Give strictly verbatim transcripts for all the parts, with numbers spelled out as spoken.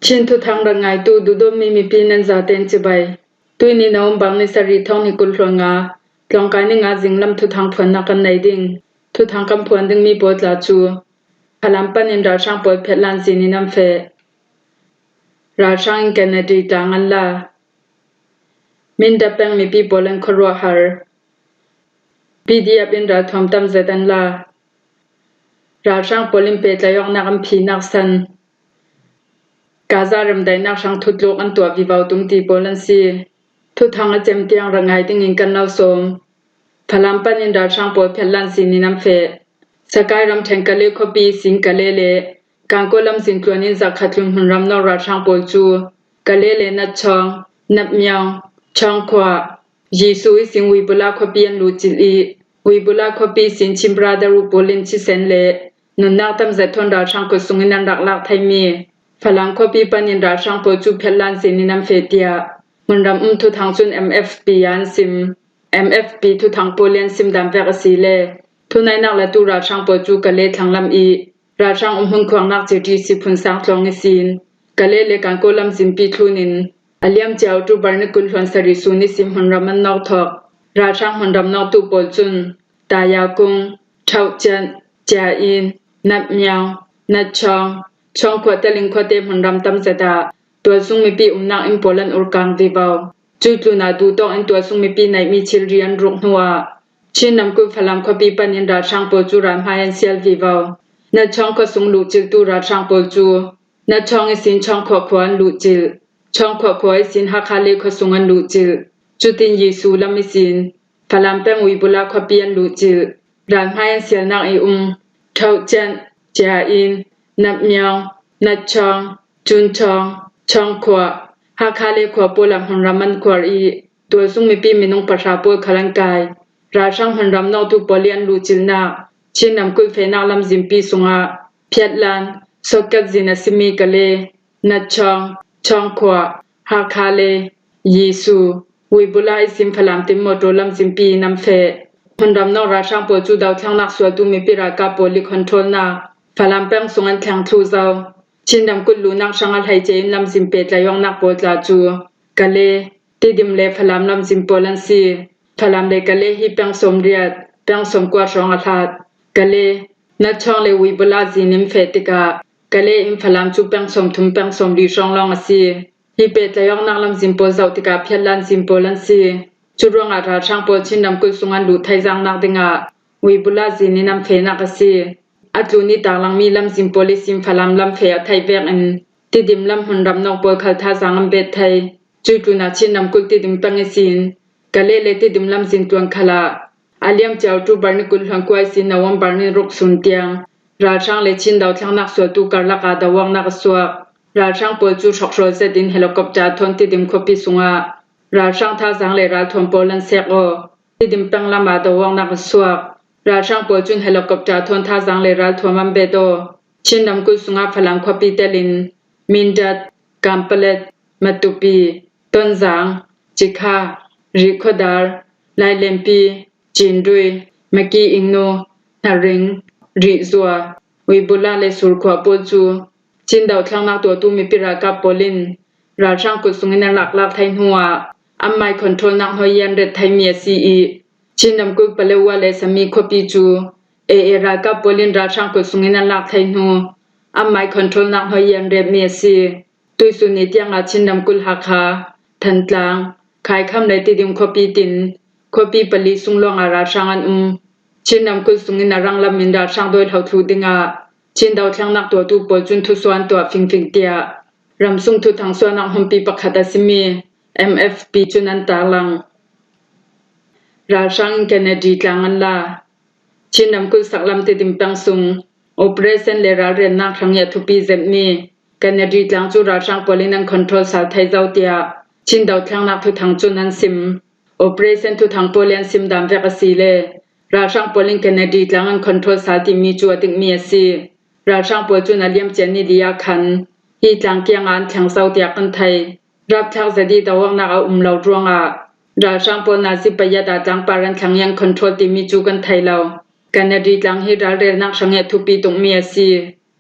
Chin thuthang rak ngaitu duhdawtmi mipi nan zaten cibai. Tuini November ni sarih thawng hnih kul hluan nga, tlawngkai ni nga zinglam thuthang phuannak kan nei ding. Thuthang kan phuan dingmi pawl tla cu Falam panin ralhrang pawl Phetlan zin in an feh. Ralhrang in Kennedy tlang an la. Mindat peng mipi pawl an khuaruahhar. P D F in ralthuam tam zet an la. Ralhrang pawl in pehtlaih awknak an phihnak san. Gaza remdaihnak hrang thutluk an tuah vivo tum ti pawl an si. Thuthang a cem tiang rak ngai dingin kan lo sawm. Falam panin ralhrang pawl Phetlan zin in an feh. Sakai ramṭhen Kale khuapi sin Kale le Kankaw lamzin tluan in zakhat tlun hmunram nawk ralhrang pawl cu Kale le Natchawng, Natmiawng, Chawngkhua, Jesu ihsin Wibula khuapi an luhcilh i, Wibula khuapi sin Chin Brotherhood pawl in thisen le nunnak tam zet thawn ralhrang kut sungin an rak lak theimi Falam khuapi panin ralhrang pawl cu Phetlan zin in an feh tiah hmunram um thuthang cun M F P ah an sim. M F P thuthang pawl in an sim dan vek a si le thunainak latu ralhrang pawl cu Kale thlanglam i ralhrang umhmun khuaknak C T C Phunsang tlawng ihsin Kale le Kankaw lamzinpi thlun in a liamcia October ni kul hluan sarih sun ihsin hmunram an nawk thawk. Ralhrang hmunram nawktu pawl cun Tayakung, Thauhcian, Cia In, Natmiawng, Natchawng, Chawngkhua telin khuate hmunram tam zet ah tualsung mipi umnak inn pawl an urkang vivo. Cuih tlunah duhtawk in tualsung mipi neihmi thilri an ruk hnuah Chin namkulh Falam khuapi panin ralhrang pawl cu ralhmai an sial vivo. Natchawng khuasung luhcilhtu ralhrang pawl cu Natchawng ihsin Chawngkhua khua an luhcilh. Chawngkhua khua ihsin Hakha le khuasung an luhcilh. Cutin Jesu lam ihsin Falam peng Wibula khuapi an luhcilh. Ralhmai an sialnak i um Thauhcian, Cia In, Natmiawng, Natchawng, Cunchawng, Chawngkhua, Hakha le khua pawl ah hmunram an khuar i tualsung mipi minung pahra pawl khal an kai. Ralhrang hmunram nawktu pawl i an luhcilhnak Chin namkulh fehnak lamzinpi sungah Phetlan, Sawtkat zin a simi Kale, Natchawng, Chawngkhua, Hakha le Jesu, Wibula ihsin Falam tin mawṭaw lamzinpi in an feh. Hmunram nawk ralhrang pawl cu dothlennak sualtu mipi ralkap pawl i controlnak Falam peng sung an thleng thluh zo. Chin namkulh luhnak hrang a hleice in lamzin pehtlaih awknak pawl tla cu Kale, Tidim le Falam lamzin pawl an si. Falam le Kale hi peng sawmriat, peng sawmkua hrawng a hlat. Kale, Natchawng le Wibula zin in feh tikah Kale in Falam cu peng sawmthum, peng sawmli hrawng lawng a si. Hi pehtlaih awknak lamzin pawl zoh tikah Phetlan zin pawl an si. Cu ruangah ralhrang pawl Chin namkulh sung an luh thei zaknak dingah Wibula zin in an fehnak a si. A tlun i taklangmi lamzin pawl ihsin Falam lam feh a theih vekin Tidim lam hmunram nawk pawl khal thazaang an bet thei. Cuih tlunah Chin namkulh Tidim peng ihsin Kale le Tidim lamzin tluan khalah a liamcia October ni kul hluan kua ihsin November ni ruk sun tiang ralhrang le Chin dothlennak sualtu karlak ah do awknak a suak. Ralhrang pawl cu hrawkhrawl zetin helicopter thawn Tidim khuapi sungah ralhrang thazaang le ralthuam pawl an sek aw. Tidim peng lam ah do awknak a suak. Ralhrang pawl cun helicopter thawn thazaang le ralthuam an bet aw. Chin namkulh sungah Falam khuapi telin Mindat, Kanpalet, Matupi, Tonzang, Cikha, Rihkhuadar, Lailenpi, Cindui, Maki Ingnu, Hnaring, Rihzua, Wibula le Surkhua pawl cu Chin dothlennak tuahtu mipi ralkap pawl in ralhrang kut sungin an laklak thei hnuah anmai controlnak hnuai i an ret theimi a si i Chin namkulh Paletwa le Sami khuapi cu A A ralkap pawl in ralhrang kut sungin an lak thei hnu anmai controlnak hnuai i an retmi a si. Tuisun ni tiangah Chin namkulh Hakha, Thantlang, Khaikham le Tidim khuapi tin khuapi pali sung lawngah ralhrang an um. Chin namkulh sungin a ranglam in ralhrang dawihlo thluh dingah Chin dothlennak tuahtu pawl cun thusuah an tuah fingfing tiah ramsung thuthang suahnak hmunpi pakhat a simi M F P cun an tarlang. Ralhrang in Kennedy tlang an la. Chin namkulh saklam Tidim peng sung operation le ralrelnak hrang i a thupi zetmi Kennedy tlang cu ralhrang pawl in an control sal thei zo tiah Chin dothlennak thuthang cun an sim. Operation thuthang pawl i an sim dan vek a si le ralhrang pawl in Kennedy tlang an control sal timi cu a dikmi a si. Ralhrang pawl cun a liamcia ni li ah khan hi tlang kiangah an thleng zo tiah kan thei. Rapthlak zet i do awknak a um lo ruangah ralhrang pawl nazi pariat ah tlangpar an thleng i an control timi cu kan thei lo. Kennedy tlang hi ralrelnak hrang i a thupi tukmi a si.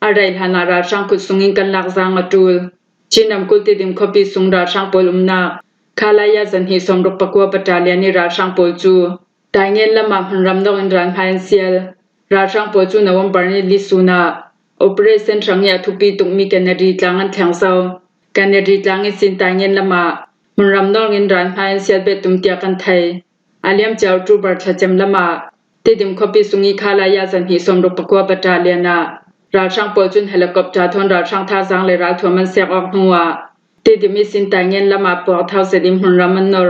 A rei hlanah ralhrang kut sungin kan lak zaang a ṭul. Chin ramkulh Tedim khuapi sung ralhrang pawl umnak Khalaya zahnih sawmruk pakua battalion ih ralhrang pawl cu Taingen lamah hmunram dongin ralhmai an sial. Ralhrang pawl cu November ni li sun ah operation hrang ih a thupi tukmi Kennedy tlang an thleng zo. Kennedy tlang ihsin Taingen lamah hmunram dongin ralhmai an sial bet tum tiah kan thei. A liamcia October thlacem lamah Tedim khuapi sung ih Khalaya zahnih sawmruk pakua battalion ah ralhrang pawl cun helicopter thawn ralhrang thazaang le ralthuam an siak awk hnuah Tedim ihsin Taingen lamah puak thau zet in hmunram an nor.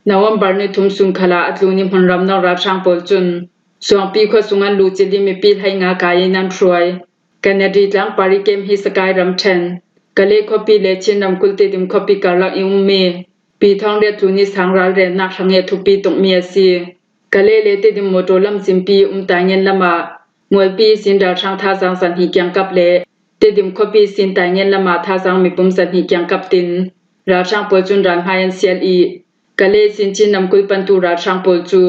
November ni thum sun khalah a tlun ih hmunram nor ralhrang pawl cun Suangpi khua sung an luhcil ih mipi hleinga kai in an hruai. Kennedy tlangpar ih kem hi Sakai ramṭhen, Kale khuapi le Chin ramkulh Tedim khuapi karlak ih ummi pi thawng riat tlun ih sang ralrelnak hrang ih a thupi tukmi a si. Kale le Tedim motor lamzinpi ih um Taingen lamah Mualpi ihsin ralhrang thazaang zahnih kiangkap le Tedim khuapi ihsin Taingen lamah thazaang mipum zahnih kiangkap tin ralhrang pawl cun ralhmai an sial ih Kale ihsin Chin ramkulh pantu ralhrang pawl cu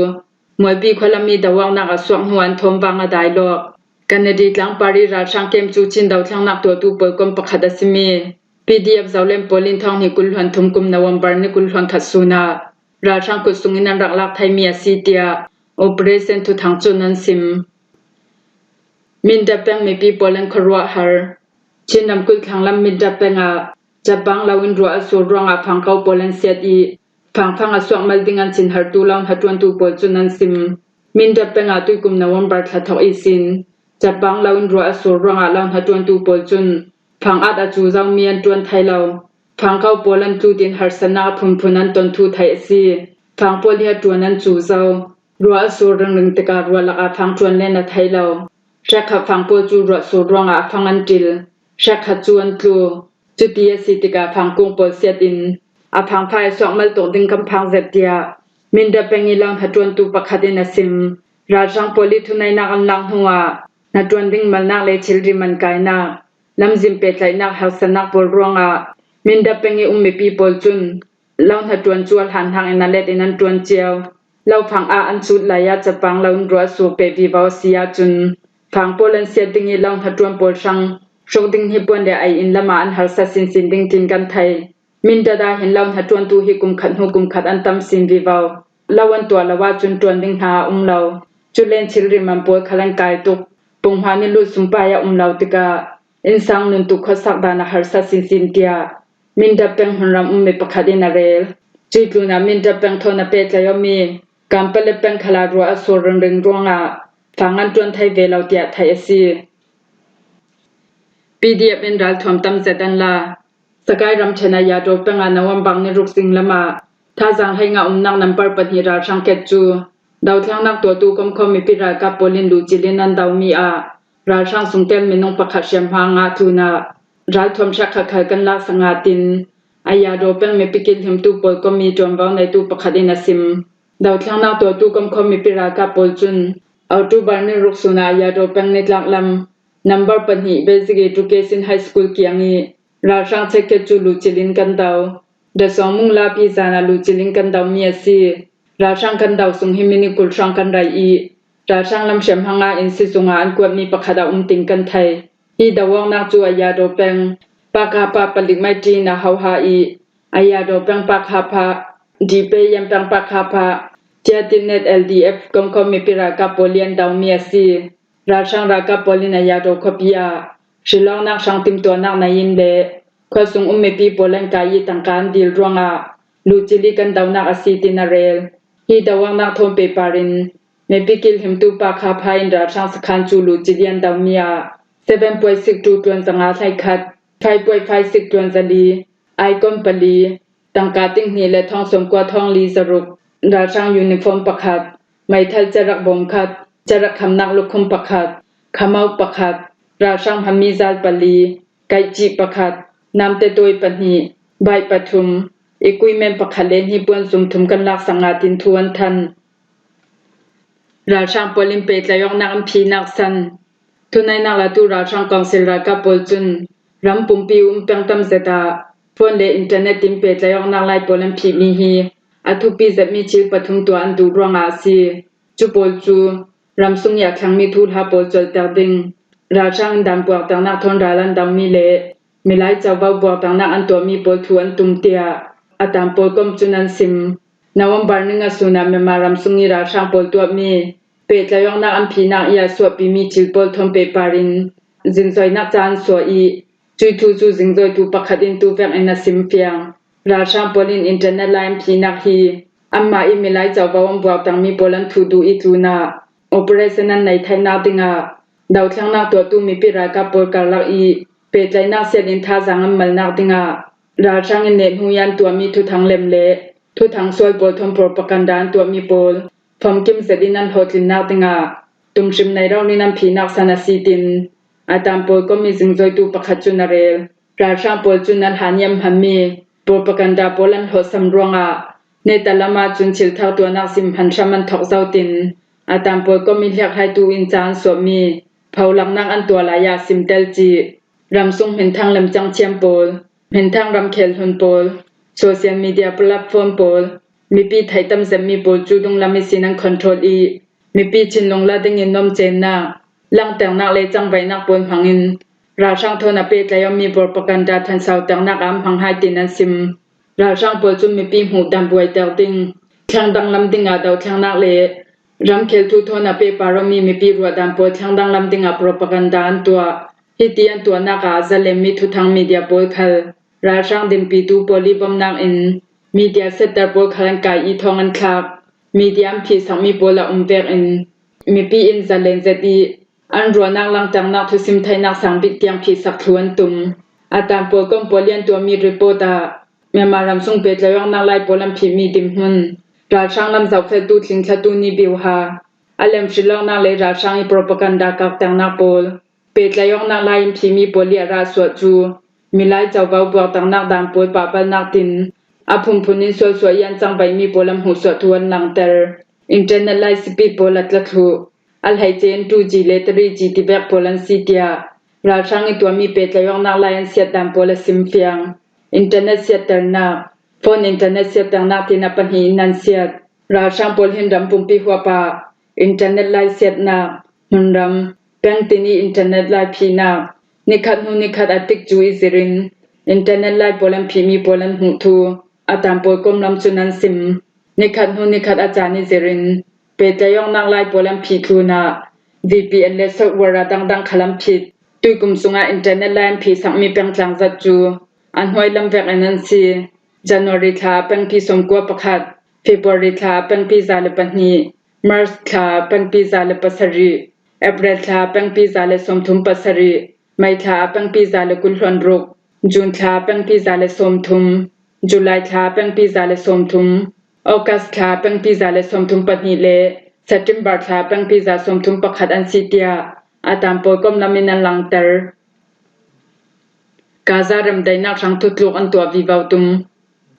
Mualpi khualam ih doawknak a suak hnu an thawm vang a dailawk. Kennedy tlangpar ih ralhrang kem cu Chin dothlennak tuahtu pawlkom pakhat a simi P D F Zoland pawl in thawng hnih kul hluan thum kum November ni kul hluan khat sun ah ralhrang kut sungin an rak lak theimi a si tiah operation thuthang cun an sim. Mindat peng mipi pawl an khuaruahhar. Chin ramkulh thlanglam Mindat peng ah capbang lo in ruah a sur ruangah fangko pawl an siat ih fangfang a suak mal ding an cinhartu lo hnaṭuantu pawl cun an sim. Mindat peng ah tuikum November thla thawk ihsin capbang lo in ruah a sur ruangah lo hnaṭuantu pawl cun fang at a cu zomi an ṭuan thai lo. Fangko pawl an tlut in harsatnak a phunphun an ton thu theih a si. Fang pawl hi a ṭuan an cu zo. Ruah a sur ringring tikah ruah lakah fang ṭuan len a thei lo. Hrekkhat fang pawl cu ruah sur ruangah a fang an ṭil. Hrekkhat cu an tlu. Cuti a si tikah fangkung pawl siat in a fangfai a suak mal tuk ding kan phang zet tiah Mindat peng ih lo hnaṭuantu pakhat in a sim. Ralhrang pawl ih thuneihnak an lak hnuah hnaṭuan ding malnak le thilri man kainak, lamzin pehtlaihnak harsatnak pawl ruangah Mindat peng ih um mipi pawl cun lo hnaṭuan cu a hlan hnakin a let in an ṭuan cio. Lo fang ah an cut lai ah capbang lo in ruah a sur peh vivo a si ahcun fang pawl an siat ding ih lo hnaṭuan pawl hrang hruk ding hnipuan le ai in lamah an harsa sinsin ding tin kan thei. Mindat ah hin lo hnaṭuantu hi kum khat hnu kum khat an tam sin vivo. Lo an tuah lo ahcun ṭuan ding hna a um lo. Cu len thilri man pawl khal an kai tuk. Punghma nih lut sumpai a um lo tikah innsang nun tuk khuasak dan a harsa sinsin tiah Mindat peng hmunram ummi pakhat in a rel. Cuih tlunah Mindat peng thawn a pehtlaih awmi Kanpalet peng khalah ruah a sur ringring ruangah fang an ṭuan thei ve lo tiah theih a si. P D F in ralthuam tam zet an la. Sakai ramṭhen ah Yado peng ah November ni ruk zing lamah thazaang hleinga umnak nambar pahnih ralhrang ket cu dothlennak tuahtu komkhawm mipi ralkap pawl in luhcil in an domi ah ralhrang sungtel minung pakhat hriamhma ngah tlunah ralthuam hrekkhat khal kan laksak ngah tin a Yado peng mipi kilhimtu pawl kom ih ṭuanvo neitu pakhat in a sim. Dothlennak tuahtu komkhawm mipi ralkap pawl cun October ni ruk sun ah a Yado peng nitlak lam nambar pahnih Basic Education High School kiang ih ralhrang checkgate cu luhcil in kan do. Dasawng mung lapi zan ah luhcil in kan domi a si. Ralhrang kan do sung hi minute kul hrawng kan rei ih ralhrang lam hriamhma ngah in sizung ah an kuatmi pakhat a um tin kan thei. Hi doawknak cu a Yado peng Pakha pha palik mai ṭin a hoha ih a Yado peng Pakha pha, Dipe Yan peng Pakha pha, Tiatin net L D F komkhawm mipi ralkap pawl ih an domi a si. Ralhrang ralkap pawl in a Yado khuapi ah hrilawknak hrang timtuahnak nei in le khuasung um mipi pawl an kai ih tangka an dil ruangah luhcil ih kan donak a si tin a rel. Hi doawknak thawn pehpar in mipi kilhimtu Pakha pha in ralhrang sakhan cu luhcil ih an domi ah seven point six two ṭuan zanga hleikhat, five point five six ṭuan zali, icon pali, tangka ting hnih le thawng sawmkua thawng li zaruk, ralhrang uniform pakhat, meithal carak bawm khat, carak khamnak lukhum pakhat, khamau pakhat, ralhrang hmami zal pali, kaihcih pakhat, namte tawi pahnih, baih pathum, equipment pakhat le hnipuan zum thum kan laksak ngah tin thu an than. Ralhrang pawl in pehtlaih awknak an phinak san. Thuneihnak latu ralhrang kawngsil ralkap pawl cun ram pumpi um peng tam zet ah phone le internet in pehtlaih awknak lai pawl an phihmi hi a thupi zetmi thil pathum tuah an duh ruangah a si. Cu pawl cu ramsung ih a thlengmi thuhla pawl colhter ding, ralhrang in dan puakternak thawn ral an domi le milai covo buakdangnak an tuahmi pawl thu an tum, tiah a tam pawl kom cun an sim. November ni nga sun ah Myanmar ram sung i ralhrang pawl tuahmi pehtlaih awknak an phihnak i a suahpimi thil pawl thawn pehpar in zingzoinak ca an suah i, cui thu cu zingzoitu pakhat in tu vek in a sim fiang. Ralhrang pawl in internet lai an phihnak hi anmah i milai covo an buakdangmi pawl an thuh duh i tlunah operation an nei thainak dingah dothlennak tuahtu mipi ralkap pawl karlak i pehtlaihnak siat in thazaang an malnak dingah ralhrang in neh hnu i an tuahmi thuthang lem le thuthang sual pawl thawn propaganda an tuahmi pawl famkim zet in an hlawhtlinnak dingah tumhrim nei rori in an phihnak san a si, tin a tam pawl kom i zingzoitu pakhat cun a rel. Ralhrang pawl cun a hlan i an hmanmi propaganda pawl an hlawhsam ruangah neta lam ah cun thil thar tuahnak zim hman hram an thok zo, tin a tam pawl kom i hliakhlaitu in ca an suahmi pholaknak an tuah lai ah simtel cih ramsung hminthang lemcang thiam pawl, hminthang ramkhel hlun pawl, social media platform pawl, mipi theih tam zetmi pawl cu dunglam ihsin an control i, mipi thinlung la dingin nomcennak, langhternak le cangvaihnak pawl hmangin ralhrang thawn a pehtlaih awmi propaganda thansauternak ah an hmang hai, tin an sim. Ralhrang pawl cun mipi hmuh dan buaiter ding, thleng danglam dingah dothlennak le ramkhel thu thawn a pehpar awmi mipi ruahdan pawl thleng danglam dingah propaganda an tuah. Hiti an tuahnak ah a zalenmi thuthang media pawl khal ralhrang dinpitu pawl i bawmnak in media center pawl khal an kai i thawng an thlak. Media an phihsakmi pawl a um vekin mipi in zalen zet i an ruahnak langhternak thusim theinak sang bik tiang phihsak thlu an tum. A tam pawl kom pawl i an tuahmi report ah Myanmar ram sung pehtlaih awknak lai pawl an phihmi dinhmun, ralhrang lam zohfeltu tlingthlatu ni biuha, a lem hrilawknak le ralhrang i propaganda kakternak pawl, pehtlaih awknak lai in phihmi pawl i a rah suah cu milai covo buakdangnak dan pawl pahpalnak tin a phunphun in sualsuah i an cangvaihmi pawl an hmuhsuah thu an langter. Internet lai sipi pawl a tla thluh, a hleice in two G le three G tivek pawl an si, tiah ralhrang i tuahmi pehtlaih awknak lai an siat dan pawl a sim fiang. Internet siatternak, phone internet siatternak tin a pahnih in an siat. Ralhrang pawl hin ram pumpi huap ah internet lai siatnak, hmunram, peng tin i internet lai phihnak, nikhat hnu nikhat a tik cu i zirin internet lai pawl an phihmi pawl an hmuh thu a tam pawl kom lam cun an sim. Nikhat hnu nikhat a caan i zirin pehtlaih awknak lai pawl an phih tlunah V P N le software a dangdang khal an phit. Tuikum sungah internet lai an phihsakmi pengtlang zat cu a hnuai lam vekin an si. January thla ah pengpi sawmkua pakhat, February thla ah pengpi za le pahnih, March thla ah pengpi za le pasarih, April thla ah pengpi za le sawmthum pasarih, May thla ah pengpi za le kul hluan ruk, June thla ah pengpi za le sawmthum, July thla ah pengpi za le sawmthum, August thla ah pengpi za le sawmthum pahnih le September thla ah pengpi za sawmthum pakhat an si, tiah a tam pawl kom lam in an langter. Gaza remdaihnak hrang thutluk an tuah vivo tum.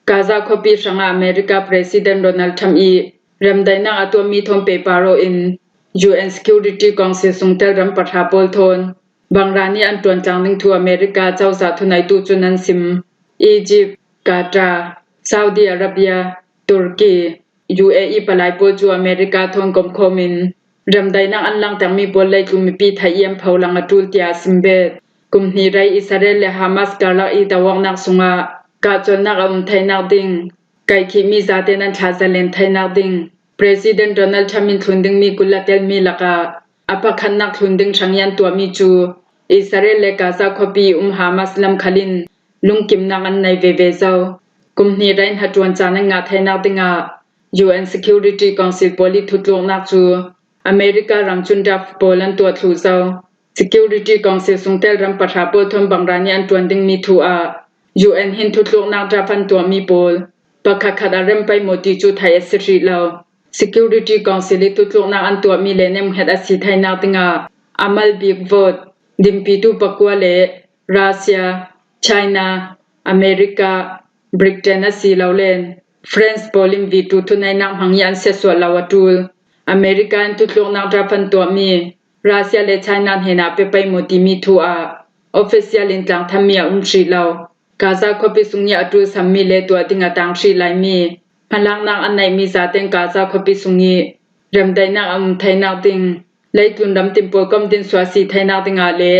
Gaza khuapi hrangah America President Donald Trump i remdaihnak a tuahmi thawn pehpar aw in U N Security Council sungtel ram pahra pawl thawn Bahrain i an ṭuan tlang ding thu America cozah thuneitu cun an sim. Egypt, Qatar, Saudi Arabia, Turkey, U A E palai pawl cu America thawn komkhawm in remdaihnak an langhtermi pawl leitlun mipi theih i an pholang a ṭul tiah a sim bet. Kum hnih rei Israel le Hamas karlak i doawknak sungah kahcolhnak a um theinak ding, kaikhihmi zaten an thlah zalen theinak ding, President Donald Trump in thlun dingmi kul a telmi lakah a pakhatnak thlun ding hrang i an tuahmi cu Israel le Gaza khuapi i um Hamas lam khal in lungkimnak an nei veve zo. Kum hnih rei in hnaṭuan caan an ngah theinak dingah U N Security Council pawl i thutluknak cu America ram cun draft pawl an tuah thluh zo. Security Council sungtel ram pahra pawl thawn Bahrain i an ṭuan dingmi thu ah U N hin thutluknak draft an tuahmi pawl pakhatkhat a rem pei maw ti cu theih a si hrih lo. Security Council i thutluknak an tuahmi le nemhnget a si theinak dingah a mal bik vote dinpitu pakua le Russia, China, America, Britain a si lo len France pawl in veto thuneihnak hmang i an siatsuah lo a ṭul. America in thutluknak draft an tuahmi Russia le China hnenah pe pei maw timi thu ah official in tlangthammi a um hrih lo. Gaza khuapi sung i a ṭulsammi le tuah ding a tang hrih laimi hmalaknak an neihmi zaten Gaza khuapi sung i remdaihnak a um theinak ding, leitlun ram tin pawl kom din suah si theinak dingah le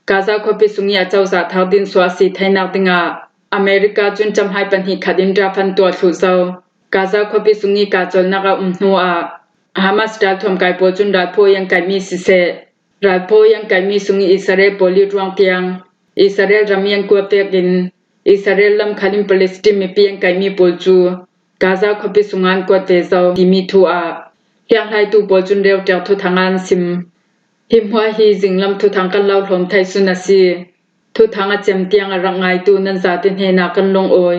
Gaza khuapi sung i a cozah thak din suah a si theinak dingah America cun camhai pahnih khat in rafan tuah thluh zo. Gaza khuapi sung i kahcolnak a um hnu ah Hamas ralthuam kai pawl cun ralphaw i an kaihmi siseh, ralphaw i an kaihmi sung i Israel pawl i ruang tiang Israel ram i an kuat vekin Israel lam khal in Palestine mipi an kaihmi pawl cu Gaza khuapi sungah an kuat ve zo timi thu ah hianghlaitu pawl cun reuṭek thuthang an sim. Hi hmuah hi zinglam thuthang kan lo hlawm thei sun a si. Thuthang a cem tiang a rak ngaitu nan zate hnenah kan lungawi.